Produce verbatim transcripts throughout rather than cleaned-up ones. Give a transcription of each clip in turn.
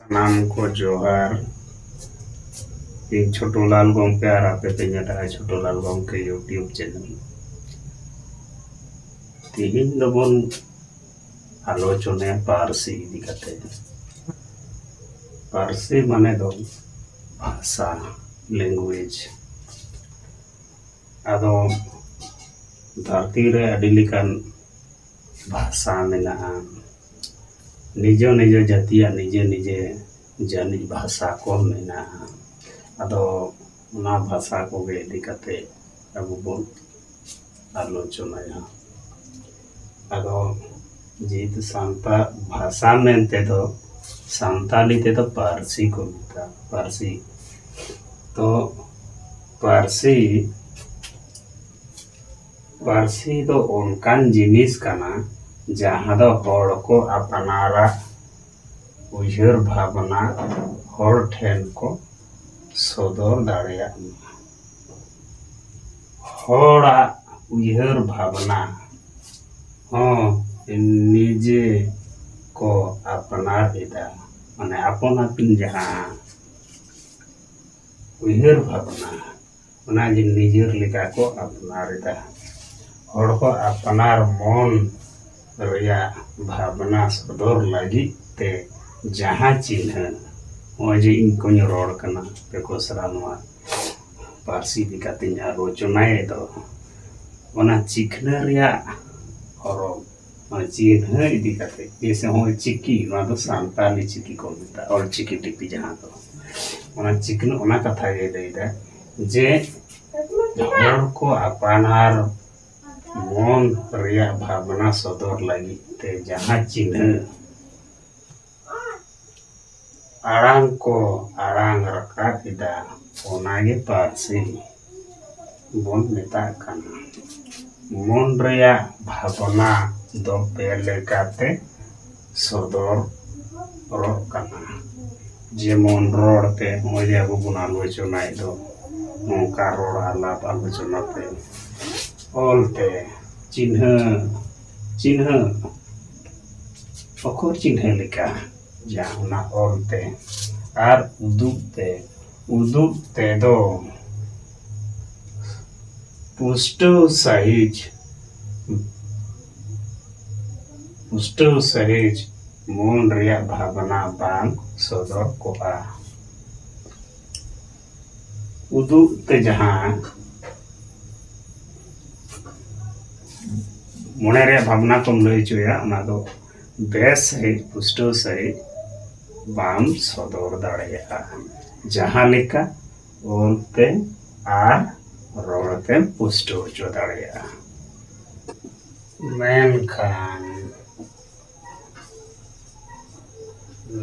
ᱥᱟᱱᱟᱢ ᱠᱚ ᱡᱚᱦᱟᱨ᱾ ᱤᱧ ᱪᱷᱳᱴᱩ ᱞᱟᱞ ᱜᱚᱢᱠᱮ ᱟᱨ ᱟᱯᱮ ᱯᱮ ᱧᱮᱞᱮᱫᱼᱟ ᱪᱷᱳᱴᱩ ᱞᱟᱞ ᱜᱚᱢᱠᱮ YouTube channel᱾ ᱛᱮᱦᱮᱧ ᱫᱚᱵᱚᱱ ᱟᱞᱳᱪᱚᱱᱟᱭᱟ ᱯᱟᱹᱨᱥᱤ ᱤᱫᱤ ᱠᱟᱛᱮ᱾ ᱯᱟᱹᱨᱥᱤ ᱢᱟᱱᱮ ᱫᱚ ᱵᱷᱟᱥᱟ, language᱾ ᱟᱫᱚ ᱫᱷᱟᱹᱨᱛᱤ ᱨᱮ ᱟᱹᱰᱤ ᱞᱮᱠᱟᱱ ᱵᱷᱟᱥᱟ ᱢᱮᱱᱟᱜᱼᱟ᱾ ᱱᱤᱡᱚ ᱱᱤᱡᱚ ᱡᱟᱹᱛᱤᱭᱟᱜ ᱱᱤᱡᱮ ᱱᱤᱡᱮ ᱡᱟᱹᱱᱤᱡ ᱵᱷᱟᱥᱟ ᱠᱚ ᱢᱮᱱᱟᱜᱼᱟ᱾ ᱟᱫᱚ ᱚᱱᱟ ᱵᱷᱟᱥᱟ ᱠᱚᱜᱮ ᱤᱫᱤ ᱠᱟᱛᱮ ᱟᱵᱚ ᱵᱚᱱ ᱟᱞᱳᱪᱚᱱᱟᱭᱟ᱾ ᱟᱫᱚ ᱡᱮᱦᱮᱛᱩ ᱥᱟᱱᱛᱟᱲ ᱵᱷᱟᱥᱟ ᱢᱮᱱᱛᱮ ᱫᱚ ᱥᱟᱱᱛᱟᱲᱤ ᱛᱮᱫᱚ ᱯᱟᱹᱨᱥᱤ ᱠᱚ ᱢᱮᱛᱟᱜᱼᱟ, ᱯᱟᱹᱨᱥᱤ᱾ ᱛᱚ ᱯᱟᱹᱨᱥᱤ, ᱯᱟᱹᱨᱥᱤ ᱫᱚ ᱚᱱᱠᱟᱱ ᱡᱤᱱᱤᱥ ᱠᱟᱱᱟ ᱡᱟᱦᱟᱸ ᱫᱚ ᱦᱚᱲ ᱠᱚ ᱟᱯᱱᱟᱨᱟᱜ ᱩᱭᱦᱟᱹᱨ ᱵᱷᱟᱵᱽᱱᱟ ᱦᱚᱲ ᱴᱷᱮᱱ ᱠᱚ ᱥᱚᱫᱚᱨ ᱫᱟᱲᱮᱭᱟᱜ ᱢᱟ᱾ ᱦᱚᱲᱟᱜ ᱩᱭᱦᱟᱹᱨ ᱵᱷᱟᱵᱽᱱᱟ ᱦᱚᱸ ᱱᱤᱡᱮ ᱠᱚ ᱟᱯᱱᱟᱨ ᱮᱫᱟ, ᱢᱟᱱᱮ ᱟᱯᱟᱱ ᱟᱹᱯᱤᱱ ᱡᱟᱦᱟᱸ ᱩᱭᱦᱟᱹᱨ ᱵᱷᱟᱵᱽᱱᱟ, ᱚᱱᱟ ᱜᱮ ᱱᱤᱡᱮᱨ ᱞᱮᱠᱟ ᱠᱚ ᱟᱯᱱᱟᱨ ᱮᱫᱟ᱾ ᱦᱚᱲ ᱠᱚ ᱟᱯᱱᱟᱨ ᱢᱚᱱ ᱨᱮᱭᱟᱜ ᱵᱷᱟᱵᱽᱱᱟ ᱥᱚᱫᱚᱨ ᱞᱟᱹᱜᱤᱫ ᱛᱮ ᱡᱟᱦᱟᱸ ᱪᱤᱱᱦᱟᱹ, ᱱᱚᱜᱼᱚᱭ ᱡᱮ ᱤᱧ ᱠᱚᱧ ᱨᱚᱲ ᱠᱟᱱᱟ, ᱟᱯᱮ ᱠᱚ ᱥᱟᱞᱟᱜ ᱱᱚᱣᱟ ᱯᱟᱹᱨᱥᱤ ᱤᱫᱤ ᱠᱟᱛᱮᱧ ᱟᱞᱳᱪᱚᱱᱟᱭᱮᱫ ᱫᱚ, ᱚᱱᱟ ᱪᱤᱠᱷᱱᱟᱹ ᱨᱮᱭᱟᱜ ᱦᱚᱨᱚᱯ, ᱚᱱᱟ ᱪᱤᱱᱦᱟᱹ ᱤᱫᱤ ᱠᱟᱛᱮ, ᱡᱮᱭᱥᱮ ᱱᱚᱜᱼᱚᱭ ᱪᱤᱠᱤ, ᱱᱚᱣᱟ ᱫᱚ ᱥᱟᱱᱛᱟᱞᱤ ᱪᱤᱠᱤ ᱠᱚ ᱢᱮᱛᱟᱜᱼᱟ, ᱚᱞ ᱪᱤᱠᱤ ᱞᱤᱯᱤ ᱡᱟᱦᱟᱸ ᱫᱚ, ᱚᱱᱟ ᱪᱤᱠᱷᱱᱟᱹ, ᱚᱱᱟ ᱠᱟᱛᱷᱟ ᱜᱮ ᱞᱟᱹᱭᱫᱟ ᱡᱮ ᱦᱚᱲ ᱠᱚ ᱟᱯᱱᱟᱨ ᱢᱚᱱ ᱨᱮᱭᱟᱜ ᱵᱷᱟᱵᱽᱱᱟ ᱥᱚᱫᱚᱨ ᱞᱟᱹᱜᱤᱫ ᱛᱮ ᱡᱟᱦᱟᱸ ᱪᱤᱱᱦᱟᱹ ᱟᱲᱟᱝ ᱠᱚ ᱟᱲᱟᱝ ᱨᱟᱠᱟᱵ ᱮᱫᱟ, ᱚᱱᱟᱜᱮ ᱯᱟᱹᱨᱥᱤ ᱵᱚᱱ ᱢᱮᱛᱟᱜ ᱠᱟᱱᱟ᱾ ᱢᱚᱱ ᱨᱮᱭᱟᱜ ᱵᱷᱟᱵᱽᱱᱟ ᱫᱚ ᱯᱮ ᱞᱮᱠᱟᱛᱮ ᱥᱚᱫᱚᱨᱚᱜ ᱠᱟᱱᱟ᱾ ᱡᱮᱢᱚᱱ ᱨᱚᱲ ᱛᱮ, ᱱᱚᱜᱼᱚᱭ ᱡᱮ ᱟᱵᱚ ᱵᱚᱱ ᱟᱞᱳᱪᱚᱱᱟᱭᱮᱫ ᱫᱚ, ᱱᱚᱝᱠᱟ ᱨᱚᱲ ᱟᱞᱟᱯ ᱟᱞᱳᱪᱚᱱᱟ ᱛᱮ, ᱚᱞ ᱛᱮ, ᱪᱤᱱᱦᱟᱹ, ᱪᱤᱱᱦᱟᱹ, ᱚᱠᱷᱚᱨ ᱪᱤᱱᱦᱟᱹ ᱞᱮᱠᱟ, ᱡᱟᱦᱟᱱᱟᱜ ᱚᱞ ᱛᱮ ᱟᱨ ᱩᱫᱩᱜ ᱛᱮ, ᱩᱫᱩᱜ ᱛᱮᱫᱚ ᱯᱩᱥᱴᱟᱹᱣ ᱥᱟᱹᱦᱤᱡ, ᱯᱩᱥᱴᱟᱹᱣ ᱥᱟᱹᱦᱤᱡ ᱢᱚᱱ ᱨᱮᱭᱟᱜ ᱵᱷᱟᱵᱽᱱᱟ ᱵᱟᱝ ᱥᱚᱫᱚᱨ ᱠᱚᱜᱼᱟ᱾ ᱩᱫᱩᱜ ᱛᱮ ᱡᱟᱦᱟᱸ ᱢᱚᱱᱮ ᱨᱮᱭᱟᱜ ᱵᱷᱟᱵᱽᱱᱟ ᱠᱚᱢ ᱞᱟᱹᱭ ᱦᱚᱪᱚᱭᱟ, ᱚᱱᱟ ᱫᱚ ᱵᱮᱥ ᱥᱟᱹᱦᱤᱡ, ᱯᱩᱥᱴᱟᱹᱣ ᱥᱟᱹᱦᱤᱡ ᱵᱟᱢ ᱥᱚᱫᱚᱨ ᱫᱟᱲᱮᱭᱟᱜᱼᱟ᱾ ᱡᱟᱦᱟᱸ ᱞᱮᱠᱟ ᱚᱞ ᱛᱮ ᱟᱨ ᱨᱚᱲ ᱛᱮᱢ ᱯᱩᱥᱴᱟᱹᱣ ᱦᱚᱪᱚ ᱫᱟᱲᱮᱭᱟᱜᱼᱟ᱾ ᱢᱮᱱᱠᱷᱟᱱ,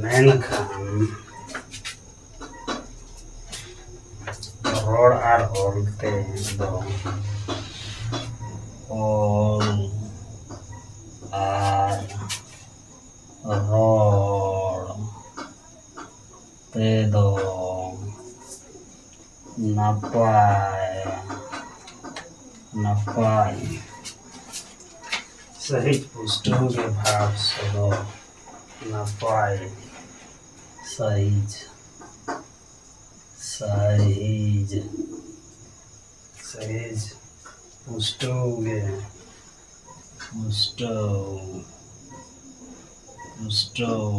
ᱢᱮᱱᱠᱷᱟᱱ ᱨᱚᱲ ᱟᱨ ᱚᱞ ᱛᱮ ᱫᱚ, ᱚᱞ ᱟᱨ ᱨᱚᱲ ᱛᱮᱫᱚ ᱱᱟᱯᱟᱭ, ᱱᱟᱯᱟᱭ ᱥᱟᱹᱦᱤᱡ ᱯᱩᱥᱴᱟᱹᱣ ᱜᱮ ᱵᱷᱟᱵᱽ ᱥᱚᱫᱚᱨ, ᱱᱟᱯᱟᱭ ᱥᱟᱹᱦᱤᱡ, ᱥᱟᱹᱦᱤᱡ, ᱥᱟᱹᱦᱤᱡ ᱯᱩᱥᱴᱟᱹᱣ ᱜᱮ, ᱯᱩᱥᱴᱟᱹᱣ, ᱯᱩᱥᱴᱟᱹᱣ,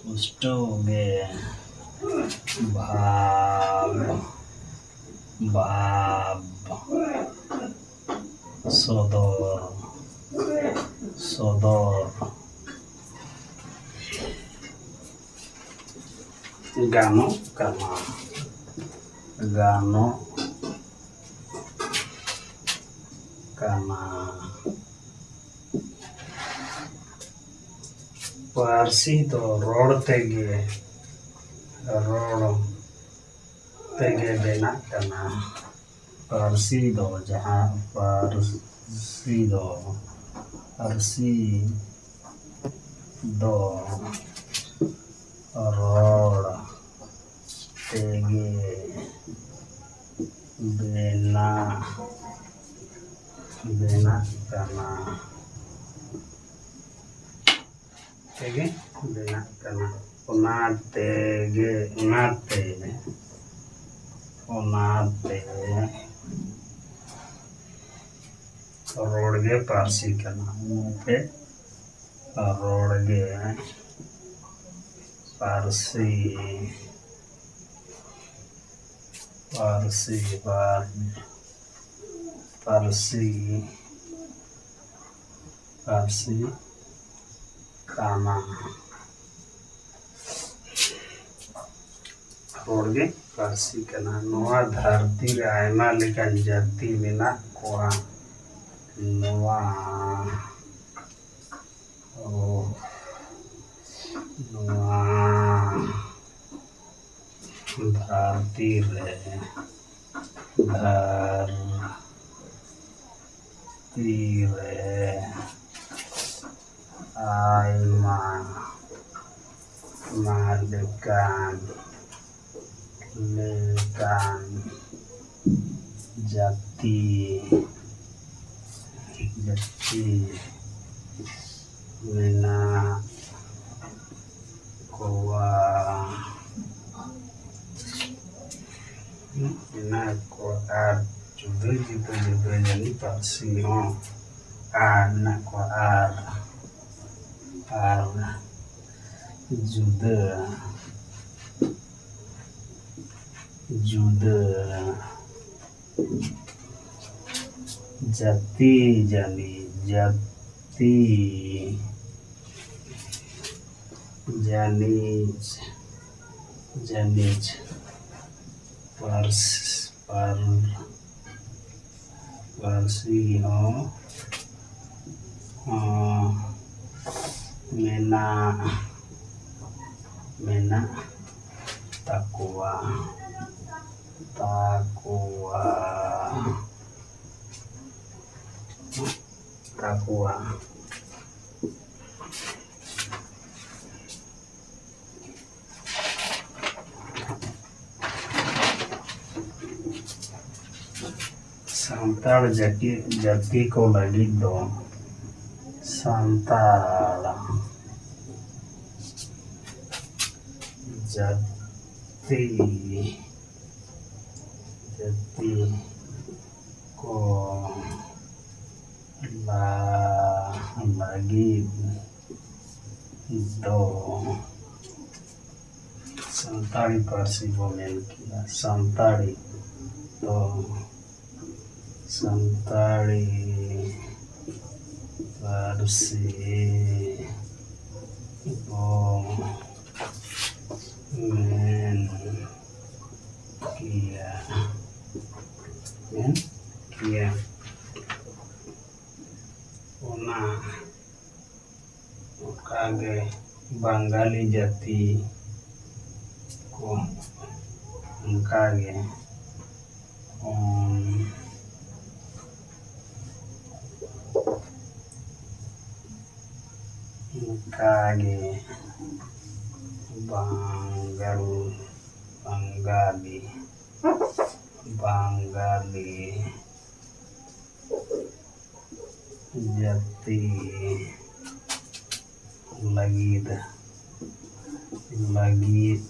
ᱯᱩᱥᱴᱟᱹᱣ ᱜᱮ ᱵᱷᱟᱵᱽ, ᱵᱷᱟᱵᱽ ᱥᱚᱫᱚᱨ, ᱥᱚᱫᱚᱨ ᱜᱟᱱᱚᱜ ᱠᱟᱱᱟ, ᱜᱟᱱᱚᱜ ᱠᱟᱱᱟ᱾ ᱯᱟᱹᱨᱥᱤ ᱫᱚ ᱨᱚᱲ ᱛᱮᱜᱮ, ᱨᱚᱲ ᱛᱮᱜᱮ ᱵᱮᱱᱟᱜ ᱠᱟᱱᱟ᱾ ᱯᱟᱹᱨᱥᱤ ᱫᱚ ᱡᱟᱦᱟᱸ, ᱯᱟᱹᱨᱥᱤ ᱫᱚ, ᱯᱟᱹᱨᱥᱤ ᱫᱚ ᱨᱚᱲ ᱛᱮᱜᱮ ᱵᱮᱱᱟᱜ, ᱵᱮᱱᱟᱜ ᱠᱟᱱᱟ᱾ ᱛᱮᱜᱮ ᱚᱱᱟ ᱛᱮᱜᱮ, ᱚᱱᱟᱛᱮ, ᱚᱱᱟᱛᱮ ᱨᱚᱲ ᱜᱮ ᱯᱟᱹᱨᱥᱤ ᱠᱟᱱᱟ᱾ ᱚᱱᱟᱛᱮ ᱨᱚᱲ ᱜᱮ ᱯᱟᱹᱨᱥᱤ, ᱯᱟᱹᱨᱥᱤ, ᱯᱟᱹᱨ-, ᱯᱟᱹᱨᱥᱤ, ᱯᱟᱹᱨᱥᱤ ᱠᱟᱱᱟ᱾ ᱨᱚᱲ ᱜᱮ ᱯᱟᱹᱨᱥᱤ ᱠᱟᱱᱟ᱾ ᱱᱚᱣᱟ ᱫᱷᱟᱹᱨᱛᱤ ᱨᱮ ᱟᱭᱢᱟ ᱞᱮᱠᱟᱱ ᱡᱟᱹᱛᱤ ᱢᱮᱱᱟᱜ ᱠᱚᱣᱟ᱾ ᱱᱚᱣᱟ, ᱚ, ᱱᱚᱣᱟ ᱫᱷᱟᱹᱨᱛᱤ ᱨᱮ, ᱫᱷᱟᱹᱨᱛᱤ ᱨᱮ ᱟᱭᱢᱟ, ᱟᱭᱢᱟ ᱞᱮᱠᱟᱱ, ᱞᱮᱠᱟᱱ ᱡᱟᱹᱛᱤ, ᱡᱟᱹᱛᱤ ᱢᱮᱱᱟᱜ ᱠᱚᱣᱟ᱾ ᱢᱮᱱᱟᱜ ᱠᱚᱣᱟ ᱟᱨ ᱡᱩᱫᱟᱹ ᱡᱩᱫᱟᱹ, ᱡᱩᱫᱟᱹ ᱡᱟᱹᱱᱤᱡ ᱯᱟᱹᱨᱥᱤ ᱦᱚᱸ ᱟᱨ ᱢᱮᱱᱟᱜ ᱠᱚᱣᱟ ᱟᱨ, ᱟᱨ ᱡᱩᱫᱟᱹ, ᱡᱩᱫᱟᱹ ᱡᱟᱹᱛᱤ ᱡᱟᱹᱱᱤᱡ, ᱡᱟᱹᱛᱤ ᱡᱟᱹᱱᱤᱡ, ᱡᱟᱹᱱᱤᱡ ᱯᱟᱹᱨᱥ-, ᱯᱟᱨ-, ᱯᱟᱹᱨᱥᱤ ᱦᱚᱸ, ᱦᱚᱸ ᱢᱮᱱᱟᱜ, ᱢᱮᱱᱟᱜ ᱛᱟᱠᱚᱣᱟ, ᱛᱟᱠᱚᱣᱟ, ᱛᱟᱠᱚᱣᱟ᱾ ᱥᱟᱱᱛᱟᱲ ᱡᱟᱹᱛᱤ, ᱡᱟᱹᱛᱤ ᱠᱚ ᱞᱟᱹᱜᱤᱫ ᱫᱚ ᱥᱟᱱᱛᱟᱲ ᱡᱟᱹᱛᱤ, ᱡᱟᱹᱛᱤ ᱠᱚ ᱞᱟ, ᱞᱟᱹᱜᱤᱫ ᱫᱚ ᱥᱟᱱᱛᱟᱲᱤ ᱯᱟᱹᱨᱥᱤ ᱵᱚ ᱢᱮᱱ ᱠᱮᱫᱟ᱾ ᱥᱟᱱᱛᱟᱲᱤ ᱫᱚ ᱥᱟᱱᱛᱟᱲᱤ ᱯᱟᱹᱨᱥᱤ ᱵᱚ ᱢᱮᱱ ᱠᱮᱭᱟ, ᱢᱮᱱ ᱠᱮᱭᱟ᱾ ᱚᱱᱟ ᱚᱱᱠᱟᱜᱮ ᱵᱟᱝᱜᱟᱞᱤ ᱡᱟᱹᱛᱤ ᱠᱚ ᱚᱱᱠᱟᱜᱮ, ᱚᱱᱠᱟᱜᱮ ᱵᱟᱝᱜᱟᱞ, ᱵᱟᱝᱜᱟᱞᱤ, ᱵᱟᱝᱜᱟᱞᱤ ᱡᱟᱹᱛᱤ ᱞᱟᱹᱜᱤᱫ, ᱞᱟᱹᱜᱤᱫ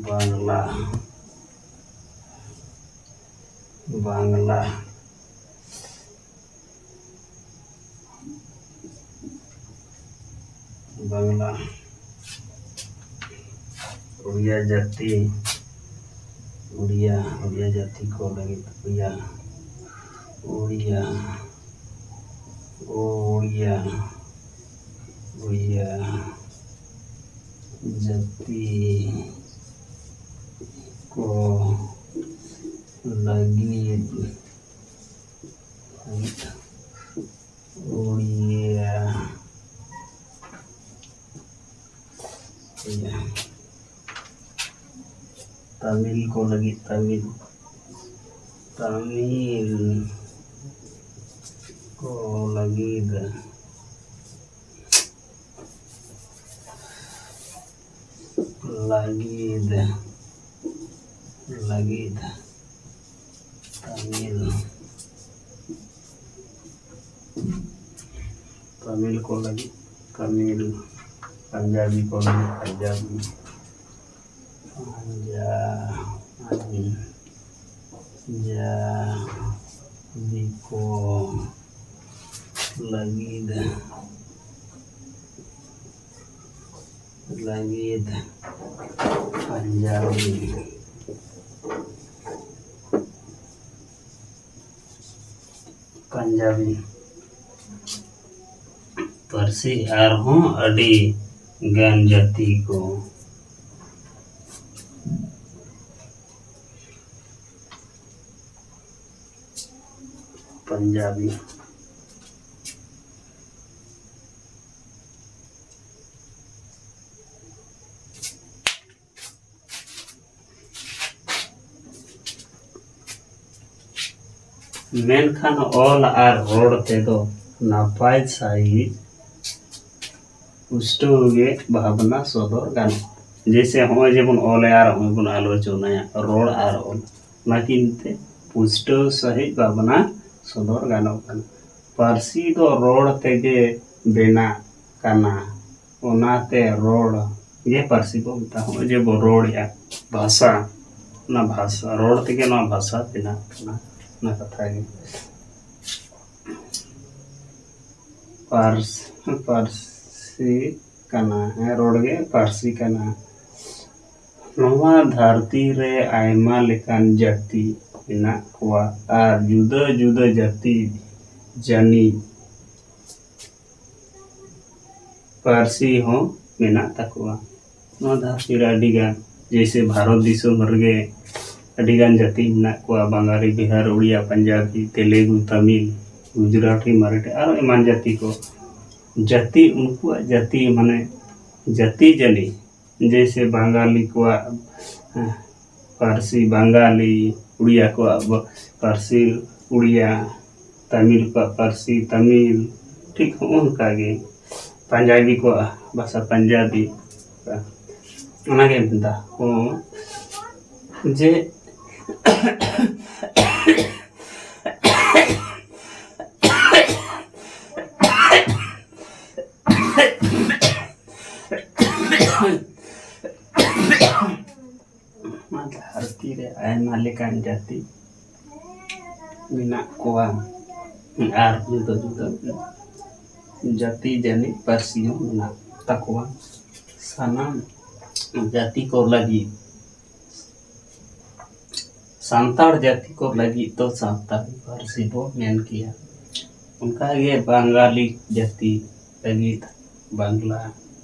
ᱵᱟᱝᱞᱟ, ᱵᱟᱝᱞᱟ, ᱵᱟᱝᱞᱟ, ᱩᱲᱤᱭᱟ ᱡᱟᱹᱛᱤ, ᱩᱲᱤᱭᱟ, ᱩᱲᱤᱭᱟ ᱡᱟᱹᱛᱤ ᱠᱚ ᱞᱟᱹᱜᱤᱫ ᱩᱲᱤᱭᱟ, ᱩᱲᱤᱭᱟ, ᱩᱲᱤᱭᱟ, ᱩᱲᱤᱭᱟ ᱡᱟᱹᱛᱤ ᱠᱚ ᱞᱟᱹᱜᱤᱫ ᱩᱲᱤᱭᱟ, ᱩᱲᱤᱭᱟ᱾ ᱛᱟᱢᱤᱞ ᱠᱚ ᱞᱟᱹᱜᱤᱫ, ᱛᱟᱢᱤᱞ, ᱛᱟᱢᱤᱞ ᱠᱚ ᱞᱟᱹᱜᱤᱫ, ᱞᱟᱹᱜᱤᱫ, ᱞᱟᱹᱜᱤᱫ ᱛᱟᱢᱤᱞ, ᱛᱟᱢᱤᱞ ᱠᱚ ᱞᱟᱹᱜᱤᱫ, ᱛᱟᱢᱤᱞ ᱯᱟᱧᱡᱟᱵᱤ ᱠᱚ ᱞᱟᱹᱜᱤᱫ, ᱯᱟᱧᱡᱟᱵᱤ, ᱯᱟᱧᱡᱟᱵᱤ, ᱯᱟᱧᱡᱟᱵᱤ ᱠᱚ ᱞᱟᱹᱜᱤᱫ, ᱞᱟᱹᱜᱤᱫ ᱯᱟᱧᱡᱟᱵᱤ, ᱯᱟᱧᱡᱟᱵᱤ ᱯᱟᱹᱨᱥᱤ ᱟᱨᱦᱚᱸ ᱟᱹᱰᱤ ᱜᱟᱱ ᱡᱟᱹᱛᱤ ᱠᱚ᱾ ᱯᱟᱧᱡᱟᱵᱤ᱾ ᱢᱮᱱᱠᱷᱟᱱ ᱚᱞ ᱟᱨ ᱨᱚᱲ ᱛᱮᱫᱚ ᱱᱟᱯᱟᱭ ᱥᱟᱺᱦᱤᱡ ᱯᱩᱥᱴᱟᱹᱣ ᱜᱮ ᱵᱷᱟᱵᱽᱱᱟ ᱥᱚᱫᱚᱨ ᱜᱟᱱᱚᱜᱼᱟ᱾ ᱡᱮᱭᱥᱮ ᱦᱚᱸᱜᱼᱚᱭ ᱡᱮᱵᱚᱱ ᱚᱞᱮᱜᱼᱟ ᱟᱨ ᱦᱚᱸᱜᱼᱚᱭ ᱵᱚᱱ ᱟᱞᱳᱪᱚᱱᱟᱭᱟ, ᱨᱚᱲ ᱟᱨ ᱚᱞ, ᱚᱱᱟ ᱠᱤᱱᱛᱮ ᱯᱩᱥᱴᱟᱹᱣ ᱥᱟᱺᱦᱤᱡ ᱵᱷᱟᱵᱽᱱᱟ ᱥᱚᱫᱚᱨ ᱜᱟᱱᱚᱜ ᱠᱟᱱᱟ᱾ ᱯᱟᱹᱨᱥᱤ ᱫᱚ ᱨᱚᱲ ᱛᱮᱜᱮ ᱵᱮᱱᱟᱜ ᱠᱟᱱᱟ, ᱚᱱᱟᱛᱮ ᱨᱚᱲ ᱜᱮ ᱯᱟᱹᱨᱥᱤ ᱵᱚ ᱢᱮᱛᱟᱜᱼᱟ᱾ ᱦᱚᱸᱜᱼᱚᱭ ᱡᱮ ᱵᱚ ᱨᱚᱲᱮᱜᱼᱟ, ᱵᱷᱟᱥᱟ, ᱚᱱᱟ ᱵᱷᱟᱥᱟ, ᱨᱚᱲ ᱛᱮᱜᱮ ᱱᱚᱣᱟ ᱵᱷᱟᱥᱟ ᱵᱮᱱᱟᱜ ᱠᱟᱱᱟ, ᱚᱱᱟ ᱠᱟᱛᱷᱟ ᱜᱮ᱾ ᱯᱟᱹᱨᱥ-, ᱯᱟᱹᱨᱥᱤ ᱠᱟᱱᱟ, ᱦᱮᱸ, ᱨᱚᱲ ᱜᱮ ᱯᱟᱹᱨᱥᱤ ᱠᱟᱱᱟ᱾ ᱱᱚᱣᱟ ᱫᱷᱟᱹᱨᱛᱤ ᱨᱮ ᱟᱭᱢᱟ ᱞᱮᱠᱟᱱ ᱡᱟᱹᱛᱤ ᱢᱮᱱᱟᱜ ᱠᱚᱣᱟ ᱟᱨ ᱡᱩᱫᱟᱹ ᱡᱩᱫᱟᱹ ᱡᱟᱹᱛᱤ ᱡᱟᱹᱱᱤᱡ ᱯᱟᱹᱨᱥᱤ ᱦᱚᱸ ᱢᱮᱱᱟᱜ ᱛᱟᱠᱚᱣᱟ᱾ ᱱᱚᱣᱟ ᱫᱷᱟᱹᱨᱛᱤ ᱨᱮ ᱟᱹᱰᱤᱜᱟᱱ, ᱡᱮᱭᱥᱮ ᱵᱷᱟᱨᱚᱛ ᱫᱤᱥᱚᱢ ᱨᱮᱜᱮ ᱟᱹᱰᱤᱜᱟᱱ ᱡᱟᱹᱛᱤ ᱢᱮᱱᱟᱜ ᱠᱚᱣᱟ, ᱵᱟᱝᱜᱟᱞᱤ, ᱵᱤᱦᱟᱨ, ᱩᱲᱤᱭᱟ, ᱯᱟᱧᱡᱟᱵᱤ, ᱛᱮᱞᱮᱜᱩ, ᱛᱟᱢᱤᱞ, ᱜᱩᱡᱽᱨᱟᱴᱤ, ᱢᱟᱨᱟᱴᱷᱤ, ᱟᱨᱚ ᱮᱢᱟᱱ ᱡᱟᱹᱛᱤ ᱠᱚ᱾ ᱡᱟᱹᱛᱤ, ᱩᱱᱠᱩᱣᱟᱜ ᱡᱟᱹᱛᱤ ᱢᱟᱱᱮ ᱡᱟᱹᱛᱤ ᱡᱟᱹᱱᱤ, ᱡᱮᱭᱥᱮ ᱵᱟᱝᱜᱟᱞᱤ ᱠᱚᱣᱟᱜ, ᱦᱮᱸ, ᱯᱟᱹᱨᱥᱤ ᱵᱟᱝᱜᱟᱞᱤ, ᱩᱲᱤᱭᱟ ᱠᱚᱣᱟᱜ ᱵᱟ-, ᱯᱟᱹᱨᱥᱤ ᱩᱲᱤᱭᱟ, ᱛᱟᱢᱤᱞ ᱠᱚᱣᱟᱜ ᱯᱟᱹᱨᱥᱤ ᱛᱟᱢᱤᱞ, ᱴᱷᱤᱠ ᱦᱚᱸᱜᱼᱚ ᱱᱚᱝᱠᱟ ᱜᱮ᱾ ᱯᱟᱧᱡᱟᱵᱤ ᱠᱚᱣᱟᱜ ᱵᱷᱟᱥᱟ ᱯᱟᱧᱡᱟᱵᱤ, ᱚᱱᱟᱜᱮ ᱢᱮᱱᱫᱟ ᱦᱚᱸ ᱡᱮ ᱱᱚᱣᱟ ᱫᱷᱟᱹᱨᱛᱤ ᱨᱮ ᱟᱭᱢᱟ ᱞᱮᱠᱟᱱ ᱡᱟᱹᱛᱤ ᱢᱮᱱᱟᱜ ᱠᱚᱣᱟ ᱟᱨ ᱡᱩᱫᱟᱹ ᱡᱩᱫᱟᱹ ᱡᱟᱹᱛᱤ ᱡᱟᱹᱱᱤᱡ ᱯᱟᱹᱨᱥᱤ ᱦᱚᱸ ᱢᱮᱱᱟᱜ ᱛᱟᱠᱚᱣᱟ᱾ ᱥᱟᱱᱟᱢ ᱡᱟᱹᱛᱤ ᱠᱚ ᱞᱟᱹᱜᱤᱫ, ᱥᱟᱱᱛᱟᱲ ᱡᱟᱹᱛᱤ ᱠᱚ ᱞᱟᱹᱜᱤᱫ ᱫᱚ ᱥᱟᱱᱛᱟᱲᱤ ᱯᱟᱹᱨᱥᱤ ᱵᱚ ᱢᱮᱱ ᱠᱮᱭᱟ᱾ ᱚᱱᱠᱟᱜᱮ ᱵᱟᱝᱜᱟᱞᱤ ᱡᱟᱹᱛᱤ ᱞᱟᱹᱜᱤᱫ ᱵᱟᱝᱞᱟ,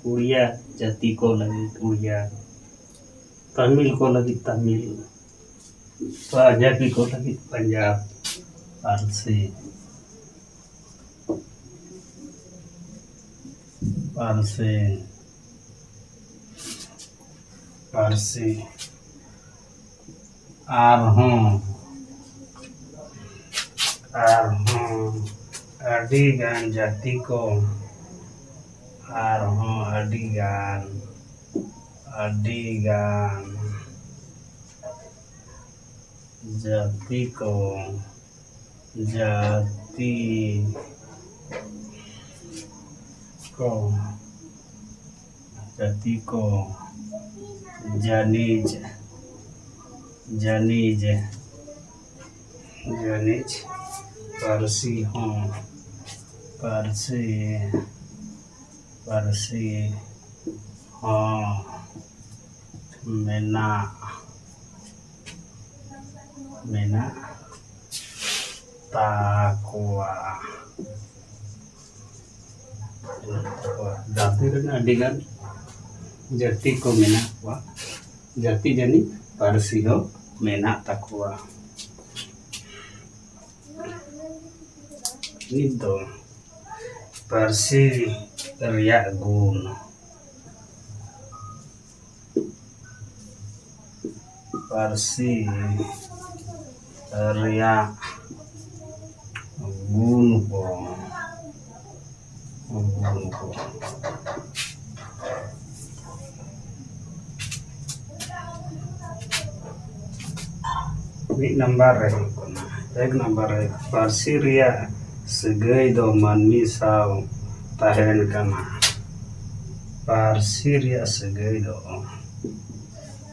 ᱩᱲᱤᱭᱟ ᱡᱟᱹᱛᱤ ᱠᱚ ᱞᱟᱹᱜᱤᱫ ᱩᱲᱤᱭᱟ, ᱛᱟᱢᱤᱞ ᱠᱚ ᱞᱟᱹᱜᱤᱫ ᱛᱟᱢᱤᱞ, ᱯᱟᱧᱡᱟᱵᱤ ᱠᱚ ᱞᱟᱹᱜᱤᱫ ᱯᱟᱧᱡᱟᱵ ᱯᱟᱹᱨᱥᱤ, ᱯᱟᱹᱨᱥᱤ, ᱯᱟᱹᱨᱥᱤ᱾ ᱟᱨᱦᱚᱸ, ᱟᱨᱦᱚᱸ ᱟᱹᱰᱤ ᱜᱟᱱ ᱡᱟᱹᱛᱤ ᱠᱚ, ᱟᱨᱦᱚᱸ ᱟᱹᱰᱤ ᱜᱟᱱ, ᱟᱹᱰᱤ ᱜᱟᱱ ᱡᱟᱹᱛᱤ ᱠᱚ, ᱡᱟᱹᱛᱤ ᱠᱚ, ᱡᱟᱹᱛᱤ ᱠᱚ, ᱡᱟᱹᱱᱤᱡ, ᱡᱟᱹᱱᱤᱡ, ᱡᱟᱹᱱᱤᱡ ᱯᱟᱹᱨᱥᱤ ᱦᱚᱸ, ᱯᱟᱹᱨᱥᱤ, ᱯᱟᱹᱨᱥᱤ ᱦᱚᱸ ᱢᱮᱱᱟᱜ, ᱢᱮᱱᱟᱜ ᱛᱟᱠᱚᱣᱟ᱾ ᱫᱷᱟᱹᱨᱛᱤ ᱨᱮᱱ ᱟᱹᱰᱤᱜᱟᱱ ᱡᱟᱹᱛᱤ ᱠᱚ ᱢᱮᱱᱟᱜ ᱠᱚᱣᱟ, ᱡᱟᱹᱛᱤ ᱡᱟᱹᱱᱤᱡ ᱯᱟᱹᱨᱥᱤ ᱦᱚᱸ ᱢᱮᱱᱟᱜ ᱛᱟᱠᱚᱣᱟ᱾ ᱱᱤᱛ ᱫᱚ ᱯᱟᱹᱨᱥᱤ ᱨᱮᱭᱟᱜ ᱜᱩᱱ᱾ ᱯᱟᱹᱨᱥᱤ ᱨᱮᱭᱟᱜ ᱜᱩᱱ ᱠᱚ, ᱜᱩᱱ ᱠᱚ᱾ ᱢᱤᱫ ᱱᱟᱢᱵᱟᱨ ᱨᱮ ᱦᱩᱭᱩᱜ ᱠᱟᱱᱟ, ᱮᱠ ᱱᱟᱢᱵᱟᱨ ᱨᱮ ᱯᱟᱹᱨᱥᱤ ᱨᱮᱭᱟᱜ ᱥᱟᱹᱜᱟᱹᱭ ᱫᱚ ᱢᱟᱹᱱᱢᱤ ᱥᱟᱶ ᱛᱟᱦᱮᱱ ᱠᱟᱱᱟ᱾ ᱯᱟᱹᱨᱥᱤ ᱨᱮᱭᱟᱜ ᱥᱟᱹᱜᱟᱹᱭ ᱫᱚ,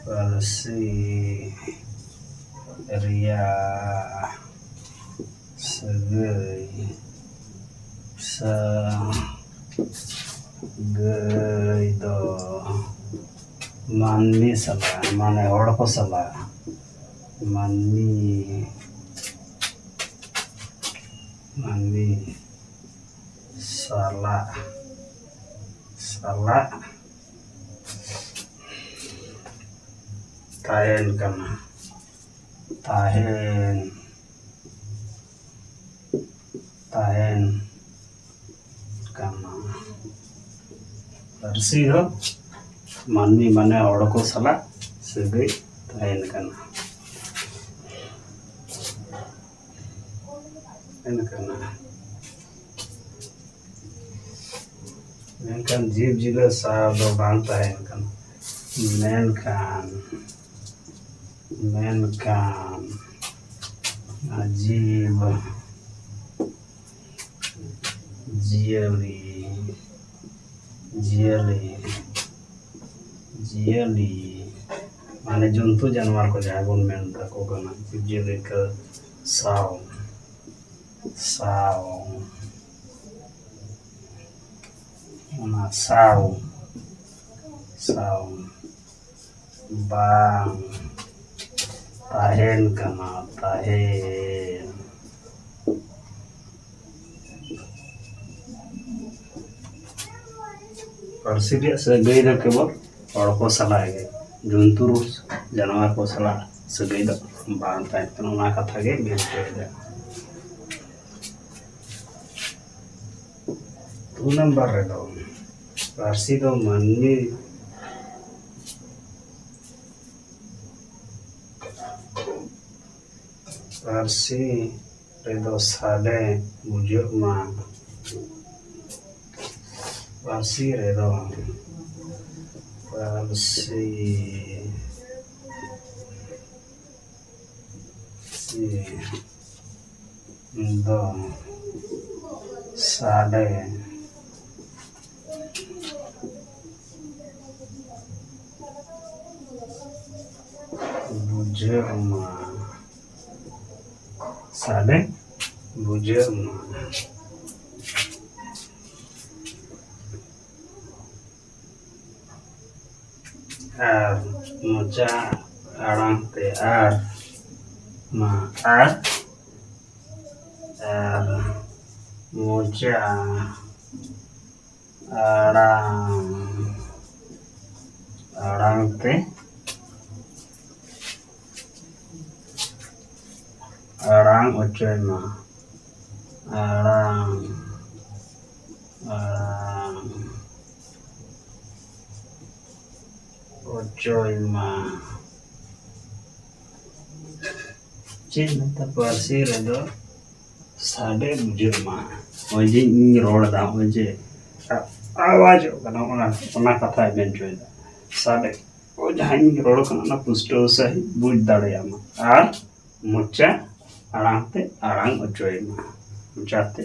ᱯᱟᱹᱨᱥᱤ ᱨᱮᱭᱟᱜ ᱥᱟᱹᱜᱟᱹᱭ, ᱥᱟᱹᱜᱟᱹᱭ ᱫᱚ ᱢᱟᱹᱱᱢᱤ ᱥᱟᱞᱟᱜ, ᱢᱟᱱᱮ ᱦᱚᱲ ᱠᱚ ᱥᱟᱞᱟᱜ, ᱢᱟᱹᱱᱢᱤ, ᱢᱟᱹᱱᱢᱤ ᱥᱟᱞᱟᱜ, ᱥᱟᱞᱟᱜ ᱛᱟᱦᱮᱱ ᱠᱟᱱᱟ, ᱛᱟᱦᱮᱱ, ᱛᱟᱦᱮᱱ ᱠᱟᱱᱟ᱾ ᱯᱟᱹᱨᱥᱤ ᱫᱚ ᱢᱟᱹᱱᱢᱤ, ᱢᱟᱱᱮ ᱦᱚᱲ ᱠᱚ ᱥᱟᱞᱟᱜ ᱥᱟᱹᱜᱟᱹᱭ ᱛᱟᱦᱮᱱ ᱠᱟᱱᱟ᱾ ᱛᱟᱦᱮᱱ ᱠᱟᱱᱟ᱾ ᱢᱮᱱᱠᱷᱟᱱ ᱡᱤᱵᱽ ᱡᱤᱭᱟᱹᱞᱤ ᱥᱟᱶ ᱫᱚ ᱵᱟᱝ ᱛᱟᱦᱮᱱ ᱠᱟᱱᱟ᱾ ᱢᱮᱱᱠᱷᱟᱱ, ᱢᱮᱱᱠᱷᱟᱱ ᱡᱤᱵᱽ ᱡᱤᱭᱟᱹᱞᱤ, ᱡᱤᱭᱟᱹᱞᱤ, ᱡᱤᱭᱟᱹᱞᱤ, ᱢᱟᱱᱮ ᱡᱚᱱᱛᱩ ᱡᱟᱱᱣᱟᱨ ᱠᱚ ᱡᱟᱦᱟᱸᱭ ᱵᱚᱱ ᱢᱮᱱ ᱛᱟᱠᱚ ᱠᱟᱱᱟ, ᱡᱤᱵᱽ ᱡᱤᱭᱟᱹᱞᱤ ᱠᱚ ᱥᱟᱶ, ᱥᱟᱶ, ᱚᱱᱟ ᱥᱟᱶ, ᱥᱟᱶ ᱵᱟᱝ ᱛᱟᱦᱮᱱ ᱠᱟᱱᱟ, ᱛᱟᱦᱮᱱ᱾ ᱯᱟᱹᱨᱥᱤ ᱨᱮᱭᱟᱜ ᱥᱟᱹᱜᱟᱹᱭ ᱫᱚ ᱠᱮᱵᱚᱞ ᱦᱚᱲ ᱠᱚ ᱥᱟᱞᱟᱜ ᱜᱮ, ᱡᱚᱱᱛᱩ ᱡᱟᱱᱣᱟᱨ ᱠᱚ ᱥᱟᱞᱟᱜ ᱥᱟᱹᱜᱟᱹᱭ ᱫᱚ ᱵᱟᱝ ᱛᱟᱦᱮᱸ ᱠᱟᱱᱟ, ᱚᱱᱟ ᱠᱟᱛᱷᱟ ᱜᱮ ᱢᱮᱱ ᱦᱚᱪᱚᱭᱮᱫᱟ᱾ ᱫᱩ ᱱᱟᱢᱵᱟᱨ ᱨᱮᱫᱚ ᱯᱟᱹᱨᱥᱤ ᱫᱚ ᱢᱟᱹᱱᱢᱤ, ᱯᱟᱹᱨᱥᱤ ᱨᱮᱫᱚ ᱥᱟᱰᱮ ᱵᱩᱡᱷᱟᱹᱜ ᱢᱟ᱾ ᱯᱟᱹᱨᱥᱤ ᱨᱮᱫᱚ, ᱯᱟᱹᱨᱥᱤ, ᱯᱟᱹᱨᱥᱤ ᱫᱚ ᱥᱟᱰᱮ ᱵᱩᱡᱷᱟᱹᱜ ᱢᱟ, ᱥᱟᱰᱮ ᱵᱩᱡᱷᱟᱹᱜ ᱢᱟ᱾ ᱟᱨ ᱢᱚᱪᱟ ᱟᱲᱟᱝ ᱛᱮ ᱟᱨ ᱢᱟ ᱟᱨ ᱟᱨ ᱢᱚᱪᱟ ᱟᱲᱟᱝ ᱟᱲᱟᱝ ᱛᱮ ᱟᱲᱟᱝ ᱚᱪᱚᱭ ᱢᱟ᱾ ᱟᱲᱟᱝ ᱟᱲᱟᱝ ᱚᱪᱚᱭ ᱢᱟ᱾ ᱪᱮᱫ ᱢᱮᱛᱟ ᱯᱟᱹᱨᱥᱤ ᱨᱮᱫᱚ ᱥᱟᱰᱮ ᱵᱩᱡᱷᱟᱹᱜ ᱢᱟ᱾ ᱱᱚᱜᱼᱚᱭ ᱡᱮ ᱤᱧ ᱨᱚᱲ ᱮᱫᱟ, ᱱᱚᱜᱼᱚᱭ ᱡᱮ ᱟᱣᱟᱡᱚᱜ ᱠᱟᱱᱟ, ᱚᱱᱟ ᱚᱱᱟ ᱠᱟᱛᱷᱟᱭ ᱢᱮᱱ ᱦᱚᱪᱚᱭᱮᱫᱟ᱾ ᱥᱟᱰᱮ, ᱱᱚᱜᱼᱚᱭ ᱡᱟᱦᱟᱸ ᱤᱧ ᱨᱚᱲ ᱠᱟᱱᱟ, ᱚᱱᱟ ᱯᱩᱥᱴᱟᱹᱣ ᱥᱟᱺᱦᱤᱡ ᱵᱩᱡᱽ ᱫᱟᱲᱮᱭᱟᱜ ᱢᱟ᱾ ᱟᱨ ᱢᱚᱪᱟ ᱟᱲᱟᱝ ᱛᱮ ᱟᱲᱟᱝ ᱚᱪᱚᱭ ᱢᱟ᱾ ᱢᱚᱪᱟᱛᱮ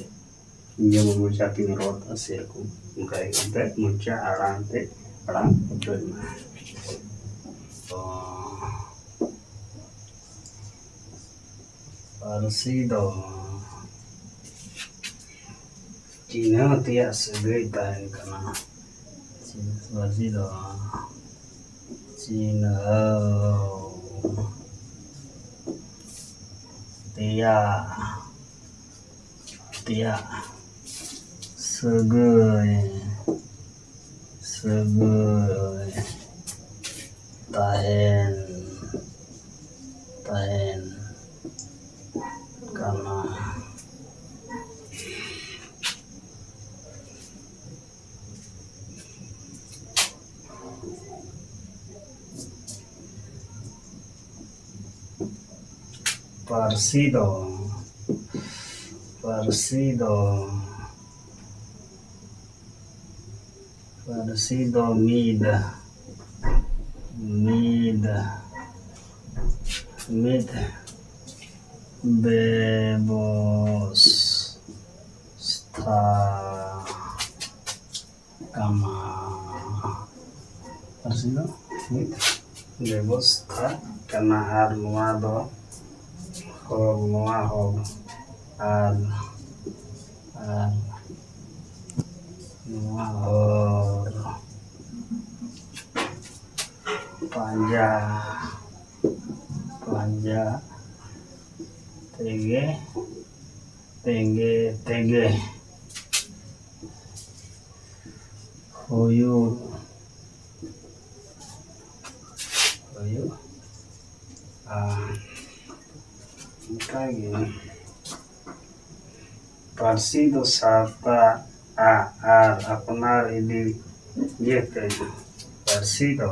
ᱤᱧ ᱡᱮᱢᱚᱱ ᱢᱚᱪᱟ ᱛᱤᱧ ᱨᱚᱲ ᱮᱫᱟ, ᱥᱮᱨᱚᱠᱚᱢ ᱚᱱᱠᱟ ᱜᱮ ᱠᱟᱛᱮ ᱢᱚᱪᱟ ᱟᱲᱟᱝ ᱛᱮ ᱟᱲᱟᱝ ᱚᱪᱚᱭ ᱢᱟ᱾ ᱛᱚ ᱯᱟᱹᱨᱥᱤ ᱫᱚ ᱪᱤᱱᱦᱟᱹ ᱛᱮᱭᱟᱜ ᱥᱟᱹᱜᱟᱹᱭ ᱛᱟᱦᱮᱱ ᱠᱟᱱᱟ᱾ ᱯᱟᱹᱨᱥᱤ ᱫᱚ ᱪᱤᱱᱦᱟᱹᱣ ᱛᱮᱭᱟᱜ ᱛᱮᱭᱟᱜ ᱥᱟᱹᱜᱟᱹᱭ ᱥᱟᱹᱜᱟᱹᱭ ᱛᱟᱦᱮᱱ ᱛᱟᱦᱮᱱ ᱠᱟᱱᱟ᱾ ᱯᱟᱹᱨᱥᱤ ᱫᱚ ᱯᱟᱹᱨᱥᱤ ᱫᱚ ᱯᱟᱹᱨᱥᱤ ᱫᱚ ᱢᱤᱫ ᱢᱤᱫ ᱢᱤᱫ ᱵᱮᱵᱚᱥᱛᱷᱟ ᱠᱟᱱᱟ᱾ ᱯᱟᱹᱨᱥᱤ ᱫᱚ ᱢᱤᱫ ᱵᱮᱵᱚᱥᱛᱷᱟ ᱠᱟᱱᱟ᱾ ᱟᱨ ᱱᱚᱣᱟ ᱫᱚ ᱦᱚᱨ, ᱱᱚᱣᱟ ᱦᱚᱨ, ᱟᱨ, ᱟᱨ ᱱᱚᱣᱟ ᱦᱚᱨ ᱯᱟᱸᱡᱟ, ᱯᱟᱸᱡᱟ ᱛᱮᱜᱮ, ᱛᱮᱜᱮ, ᱛᱮᱜᱮ ᱦᱩᱭᱩᱜ, ᱦᱩᱭᱩᱜᱼᱟ᱾ ᱟᱨ ᱚᱱᱠᱟᱜᱮ ᱯᱟᱹᱨᱥᱤ ᱫᱚ ᱥᱟᱶᱛᱟ ᱟᱜ ᱟᱨ ᱟᱯᱱᱟᱨ ᱤᱫᱤ ᱤᱭᱟᱹᱛᱮ ᱯᱟᱹᱨᱥᱤ ᱫᱚ,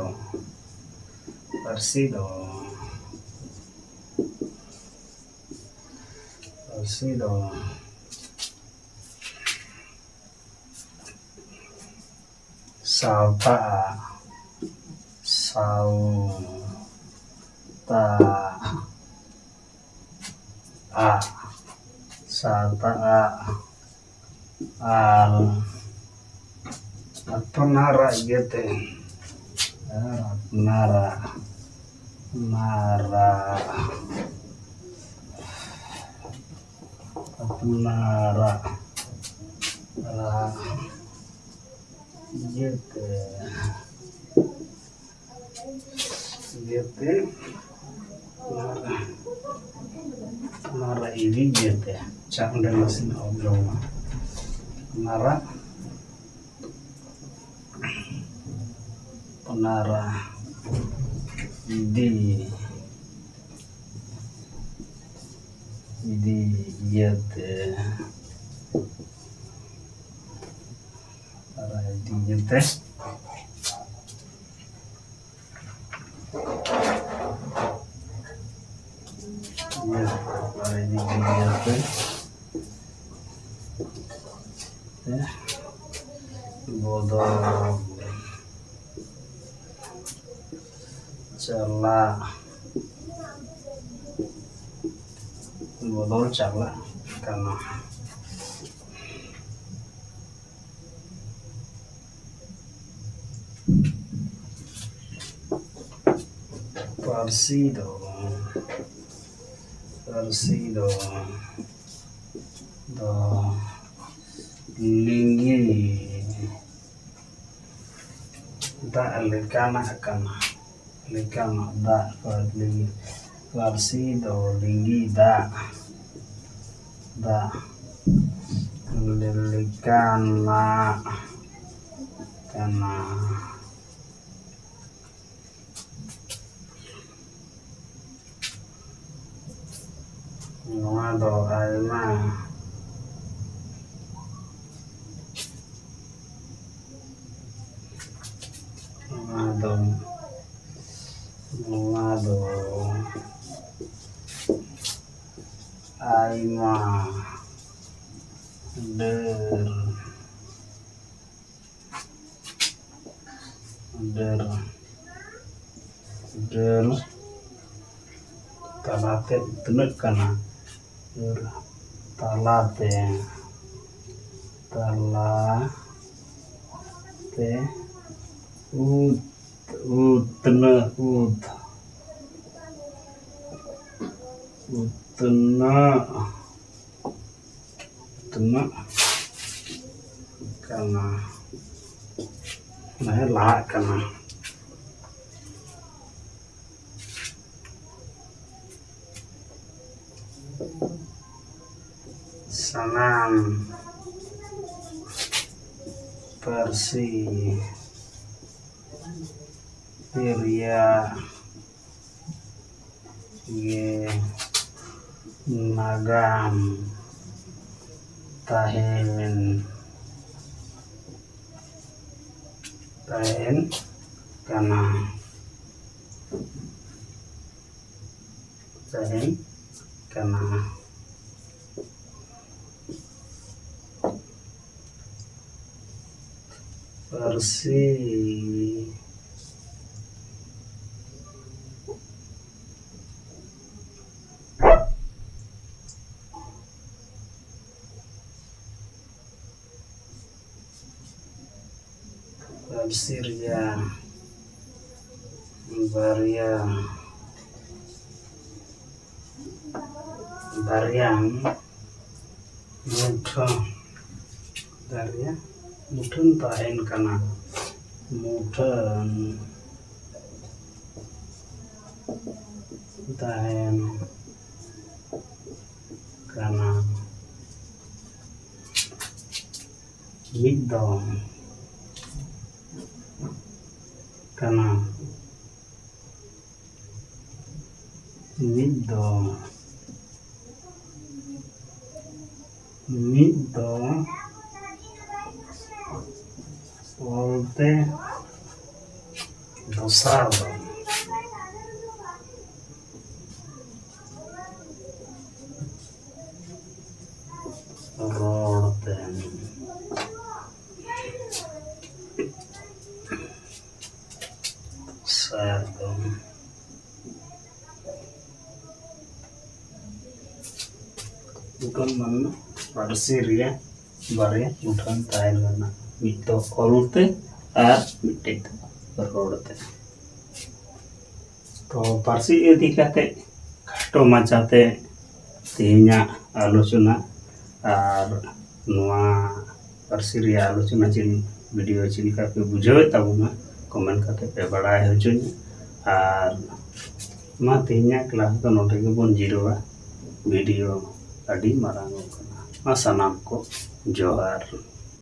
ᱯᱟᱹᱨᱥᱤ ᱫᱚ, ᱯᱟᱹᱨᱥᱤ ᱫᱚ ᱥᱟᱶᱛᱟ ᱟᱜ, ᱥᱟᱶᱛᱟ ᱟᱜ, ᱥᱟᱶᱛᱟ ᱟᱜ ᱟᱨ ᱟᱯᱱᱟᱨᱟᱜ ᱤᱭᱟᱹᱛᱮ, ᱟᱨ ᱟᱯᱱᱟᱨᱟᱜ, ᱟᱯᱱᱟᱨᱟᱜ, ᱟᱯᱱᱟᱨᱟᱜ, ᱟᱨ ᱤᱭᱟᱹᱛᱮ, ᱤᱭᱟᱹᱛᱮ, ᱟᱯᱱᱟᱨᱟᱜ, ᱟᱯᱱᱟᱨᱟᱜ ᱤᱫᱤ ᱤᱭᱟᱹᱛᱮ, ᱪᱟ ᱚᱸᱰᱮ ᱱᱟᱥᱮᱱᱟᱜ ᱚᱞ ᱡᱚᱝ ᱢᱟ᱾ ᱟᱯᱱᱟᱨᱟᱜ ᱟᱯᱱᱟᱨᱟᱜ ᱤᱫᱤ, ᱤᱫᱤ ᱤᱭᱟᱹᱛᱮ, ᱟᱯᱱᱟᱨᱟᱜ ᱤᱫᱤ ᱤᱭᱟᱹᱛᱮ᱾ ᱵᱚᱫᱚᱞ ᱪᱟᱞᱟᱜ, ᱵᱚᱫᱚᱞ ᱪᱟᱞᱟᱜ ᱠᱟᱱᱟ᱾ ᱯᱟᱹᱨᱥᱤ ᱫᱚ, ᱯᱟᱹᱨᱥᱤ ᱫᱚ, ᱫᱚ ᱞᱤᱸᱜᱤ ᱫᱟᱜ ᱞᱮᱠᱟᱱᱟᱜ ᱠᱟᱱᱟ᱾ ᱞᱮᱠᱟᱱᱟᱜ ᱫᱟᱜ, ᱯᱟᱹᱨᱥᱤ ᱫᱚ ᱞᱤᱸᱜᱤ ᱫᱟᱜ, ᱫᱟᱜ ᱞᱮᱠᱟᱱᱟᱜ ᱠᱟᱱᱟ᱾ ᱱᱚᱣᱟ ᱫᱚ ᱟᱭᱢᱟ, ᱱᱚᱣᱟ ᱫᱚ, ᱱᱚᱣᱟ ᱫᱚ ᱟᱭᱢᱟ ᱰᱟᱹᱨ, ᱰᱟᱹᱨ, ᱰᱟᱹᱨ ᱛᱟᱞᱟᱛᱮ ᱩᱛᱱᱟᱹᱜ ᱠᱟᱱᱟ᱾ ᱰᱟᱹᱨ ᱛᱟᱞᱟᱛᱮ, ᱛᱟᱞᱟᱛᱮ ᱩᱛ-, ᱩᱛᱱᱟᱹᱜ, ᱩᱛ-, ᱩᱛᱱᱟᱹᱜ᱾ ᱩᱛᱱᱟᱹᱜ ᱠᱟᱱᱟ, ᱢᱟᱱᱮ ᱞᱟᱦᱟᱜ ᱠᱟᱱᱟ᱾ ᱥᱟᱱᱟᱢ ᱯᱟᱹᱨᱥᱤ ᱨᱮᱭᱟᱜ ᱜᱮ ᱱᱟᱜᱟᱢ ᱛᱟᱦᱮᱱ, ᱛᱟᱦᱮᱱ ᱠᱟᱱᱟ, ᱛᱟᱦᱮᱱ ᱠᱟᱱᱟ᱾ ᱯᱟᱹᱨᱥᱤ᱾ ᱯᱟᱹᱨᱥᱤ ᱨᱮᱭᱟᱜ ᱵᱟᱨᱭᱟ ᱵᱟᱨᱭᱟ ᱢᱩᱴᱷᱟᱹᱱ ᱵᱟᱨᱭᱟ ᱢᱩᱴᱷᱟᱹᱱ ᱛᱟᱦᱮᱱ ᱠᱟᱱᱟ᱾ ᱢᱩᱴᱷᱟᱹᱱ ᱛᱟᱦᱮᱱ ᱠᱟᱱᱟ᱾ ᱢᱤᱫ ᱫᱚ ᱠᱟᱱᱟ᱾ ᱢᱤᱫ ᱫᱚ ᱢᱤᱫ ᱫᱚ ᱚᱞᱛᱮ, ᱫᱚᱥᱟᱨ ᱫᱚ ᱨᱚᱲ ᱛᱮ᱾ ᱥᱟᱨ ᱫᱚ ᱢᱩᱴᱷᱟᱹᱱ ᱢᱟᱱᱮ ᱯᱟᱹᱨᱥᱤ ᱨᱮᱭᱟᱜ ᱵᱟᱨᱭᱟ ᱢᱩᱴᱷᱟᱹᱱ ᱛᱟᱦᱮᱱ ᱠᱟᱱᱟ, ᱢᱤᱫ ᱫᱚ ᱚᱞ ᱛᱮ ᱟᱨ ᱢᱤᱫᱴᱮᱡ ᱫᱚ ᱨᱚᱲ ᱛᱮ᱾ ᱛᱚ ᱯᱟᱹᱨᱥᱤ ᱤᱫᱤ ᱠᱟᱛᱮ ᱠᱷᱟᱴᱚ ᱢᱟᱪᱷᱟᱛᱮ ᱛᱮᱦᱮᱧᱟᱜ ᱟᱞᱳᱪᱚᱱᱟ ᱟᱨ ᱱᱚᱣᱟ ᱯᱟᱹᱨᱥᱤ ᱨᱮᱭᱟᱜ ᱟᱞᱳᱪᱚᱱᱟ ᱪᱮᱫ, ᱵᱷᱤᱰᱤᱭᱳ ᱪᱮᱫ ᱞᱮᱠᱟ ᱯᱮ ᱵᱩᱡᱷᱟᱹᱣᱮᱫ ᱛᱟᱵᱚᱱᱟ, ᱠᱚᱢᱮᱱᱴ ᱠᱟᱛᱮ ᱯᱮ ᱵᱟᱲᱟᱭ ᱦᱚᱪᱚᱧᱟ᱾ ᱟᱨ ᱢᱟ ᱛᱮᱦᱮᱧᱟᱜ ᱠᱞᱟᱥ ᱫᱚ ᱱᱚᱰᱮ ᱜᱮᱵᱚᱱ ᱡᱤᱨᱟᱹᱣᱟ᱾ ᱵᱷᱤᱰᱤᱭᱳ ᱟᱹᱰᱤ ᱢᱟᱨᱟᱝ ᱚᱜ ᱠᱟᱱᱟ᱾ ᱢᱟ ᱥᱟᱱᱟᱢ ᱠᱚ ᱡᱚᱦᱟᱨ᱾